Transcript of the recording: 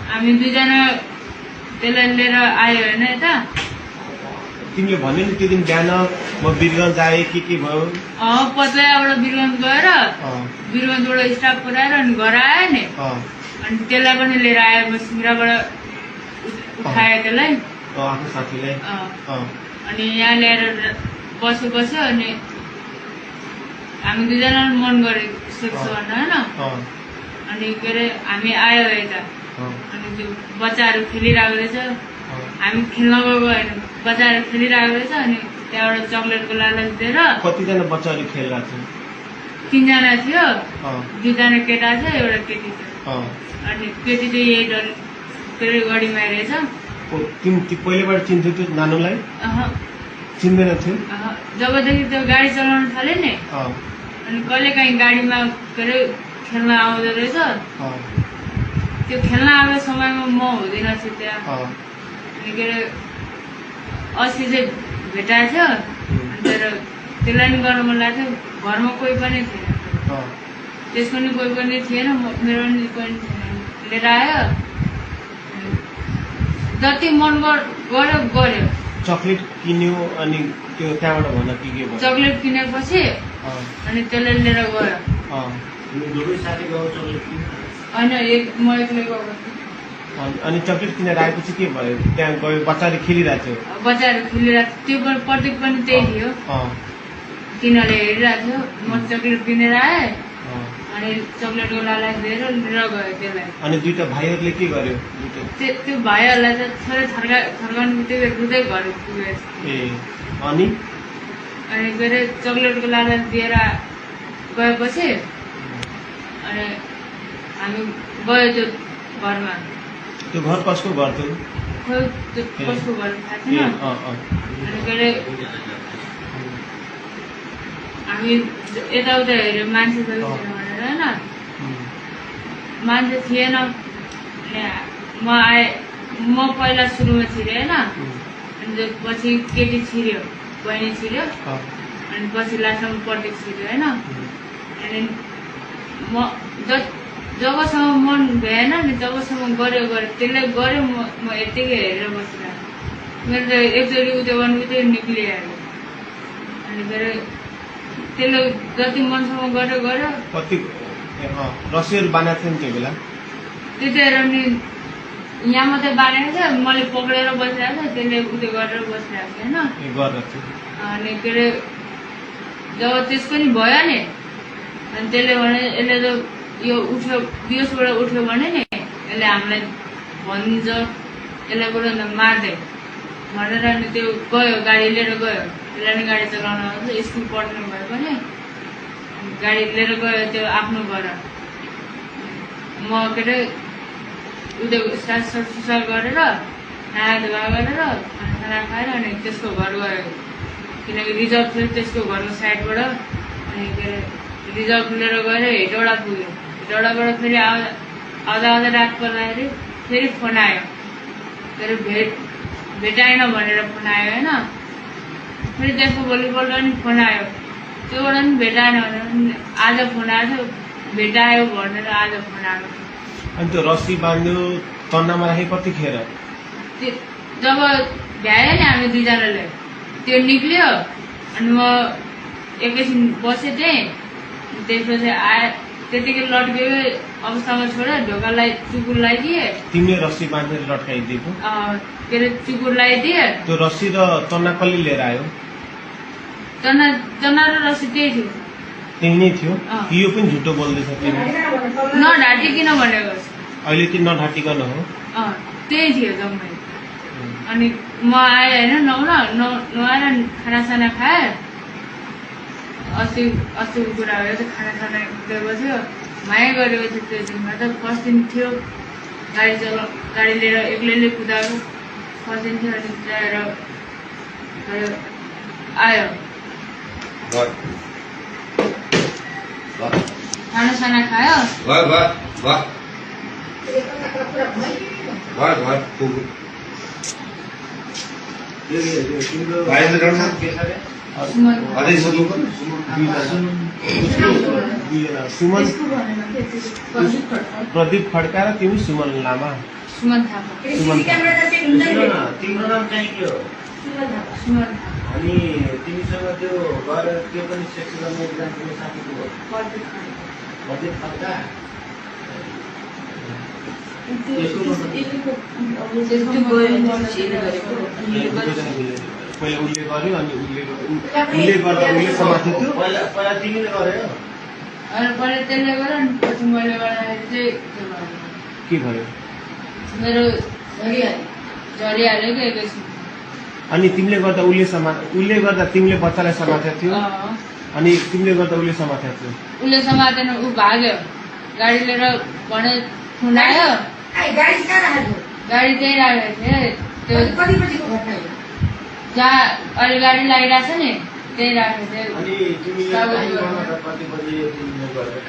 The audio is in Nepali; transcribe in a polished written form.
हामी दुईजना त्यसलाई लिएर आयो होइन यता। तिमीले भन्यो नि त्यो दिन बिहान म वीरगञ्ज आएँ के भयो? पत्लैयाबाट वीरगञ्ज गएर वीरगञ्जबाट स्टाफ पुऱ्याएर अनि घर आयो नि। अनि त्यसलाई पनि लिएर आयो, म सिङ्गराबाट उठायो त्यसलाई आफ्नो साथीलाई। अनि यहाँ ल्याएर बस्यो अनि हामी दुईजना मन गरेको सेक्स गर्न होइन। अनि के अरे हामी आयो यता। अनि त्यो बच्चाहरू खेलिरहेको रहेछ, हामी खेल्न गएको होइन, बच्चाहरू खेलिरहेको रहेछ। अनि त्यहाँबाट चक्लेटको लालच दिएर। कतिजना बच्चाहरू खेलिरहेको थियो? 3 जना थियो, 2 जना केटा थियो, एउटा केटी थियो। अनि केटी चाहिँ यही डर गढीमा रहेछ। पहिलेबाट चिन्थ्यो त्यो नानुलाई? चिन्दैन थियो। जबदेखि त्यो गाडी चलाउन थाल्यो नि, अनि कहिले काहीँ गाडीमा के अरे खेल्न आउँदो रहेछ। त्यो खेल्न आएको समयमा म हुँदिन थिएँ त्यहाँ। अनि के अरे अस्ति चाहिँ भेटाएको थियो। अनि त्यसलाई नि गर्न मन लाग्थ्यो। घरमा कोही पनि थिएन, त्यसको नि कोही पनि थिएन, मेरो नि कोही पनि थिएन। लिएर आयो, जति मन गर्यो। चक्लेट किन्यो अनि त्यो त्यहाँबाट भन के भयो? चक्लेट किनेपछि अनि त्यसले लिएर गयो। होइन, म एक्लै गएको थिएँ। अनि चक्लेट किनेर आएपछि के भयो? त्यहाँ गयो, बच्चाहरू खेलिरहेको थियो। बच्चाहरू खेलिरहेको थियो, त्यो प्रतीक पनि त्यही थियो। तिनीहरूले हेरिरहेको थियो। म चक्लेट किनेर आएँ, अनि चक्लेटको लालच दिएर लिएर गयो त्यसलाई। अनि दुईटा भाइहरूले के गर्यो? त्यो भाइहरूलाई त थोरै थर्काउनु बित्तिकै रुँदै घर पुगेछ। अनि के अरे चक्लेटको लालच दिएर गएपछि अनि हामी गयो त्यो घरमा। त्यो घर कसको घर थियो? खोइ त्यो कसको घर थाहा छैन। अनि के अरे हामी यताउता हेऱ्यो, मान्छे त भनेर होइन, मान्छे थिएन। म आएँ, म पहिला सुरुमा छिरेँ होइन। अनि पछि केटी छिर्यो, बहिनी छिर्यो, अनि पछि लास्टमा प्रतीक छिर्यो होइन। अनि म जबसम्म मन भएन नि तबसम्म गऱ्यो त्यसले गऱ्यो। म यत्तिकै हेरेर बसिरहेको। मेरो त एकचोटि उयो गर्नु बित्तिकै निक्लिहाल्यो। अनि के अरे त्यसले जति मनसम्म गऱ्यो। कति रस्सीहरू बाँधेको थियो नि त्यो बेला? त्यतिखेर नि यहाँ मात्रै बाँधेको थियो, मैले पक्रेर बसिरहेको थिएँ, त्यसले उयो गरेर बसिरहेको थियो होइन। अनि के अरे जब त्यसको नि भयो नि, अनि त्यसले भने यसले त यो उठ्यो, बिहोसबाट उठ्यो भने नि यसले हामीलाई भनिदिन्छ, यसलाई बरु मार्दै भनेर। अनि त्यो गयो, गाडी लिएर गयो। त्यसलाई नि गाडी चलाउन आउँछ, स्कुल पढ्नु भयो भने गाडी लिएर गयो त्यो आफ्नो घर। म के अरे उयो सुसार गरेर नुहाइ गरेर खाना खाएर अनि त्यसको घर गयो, किनकि रिजर्भ थियो त्यसको घरको साइडबाट। अनि के अरे रिजर्भ लिएर गएर हेटौडा पुग्यो। हेटौडाबाट फेरि आउँदा रात पर्दाखेरि फेरि फोन आयो, के अरे भेटाएन भनेर फोन आयो होइन। फेरि त्यसको भोलिपल्ट पनि फोन आयो, त्योबाट पनि भेटाएन भनेर आज फोन आएको थियो, भेटायो भनेर आज फोन आएको थियो। अनि त्यो रस्सी बाँध्यो, तन्नामा राखे कतिखेर? जब भ्यायो नि हामी दुईजनाले, त्यो निक्ल्यो। अनि म एकैछिन बसेँ त्यहीँ। त्यसपछि आए, त्यतिकै लट्केकै अवस्थामा छोडेर ढोकालाई चुकुर लगाइदिए। तिमीले रस्सी बाँधेर लट्काइदिएको? के अरे चुकुर लगाइदिए। त्यो रस्सी र तन्ना कसले लिएर आयो? तन्ना र रस्सी त्यही थियो। त्यही नै थियो? यो पनि झुटो बोल्दैछ तिमी? नढाँटिकन भनेको। अहिले चाहिँ नढाँटिकन हो? त्यही थियो जम्मै। अनि म आएँ होइन, नुहाएर खानासाना खाएँ। अस्तिको कुरा भयो, त्यो खानासाना दिएको थियो, माया गरेको थियो। त्यो दिनमा त फर्स्ट दिन थियो, गाडी लिएर एक्लैले कुदाएको फर्स्ट दिन थियो। अनि ल्याएर आयो, खानासाना खायो। सुमन प्रदीप खड्का र तिमी सुमन लामा। सुमन थापा सुमन थापा। सुन न, तिम्रो नाम चाहिँ के हो? सुमन थापा अनि तिमीसँग त्यो गएर त्यो पनि सेक्स गर्ने एकजना तिम्रो साथीको हो? बजेट खर्चा? त्यसको पहिला उसले गर्यो अनि उसले गर्दा उसले समातेको थियो। पहिला तिमीले गर्यो? अनि पहिला त्यसले गर्यो अनि पछि मैले गर्दाखेरि चाहिँ त्यो गर्यो। के गर्यो? मेरो झरिहाल्यो कि एकैछिन। अनि तिमीले गर्दा उसले गर्दा तिमीले बच्चालाई समातेको थियो अनि तिमीले गर्दा उसले समातेको थियो। उसले समातेन, ऊ भाग्यो। गाडी लिएर भने खुनायो। गाडी त्यही राखेको थिएँ, त्यो जहाँ अहिले गाडी लागिरहेको छ नि त्यही राखेको थिएँ। अनि तिमीले कति बजी तिमीले गरेको?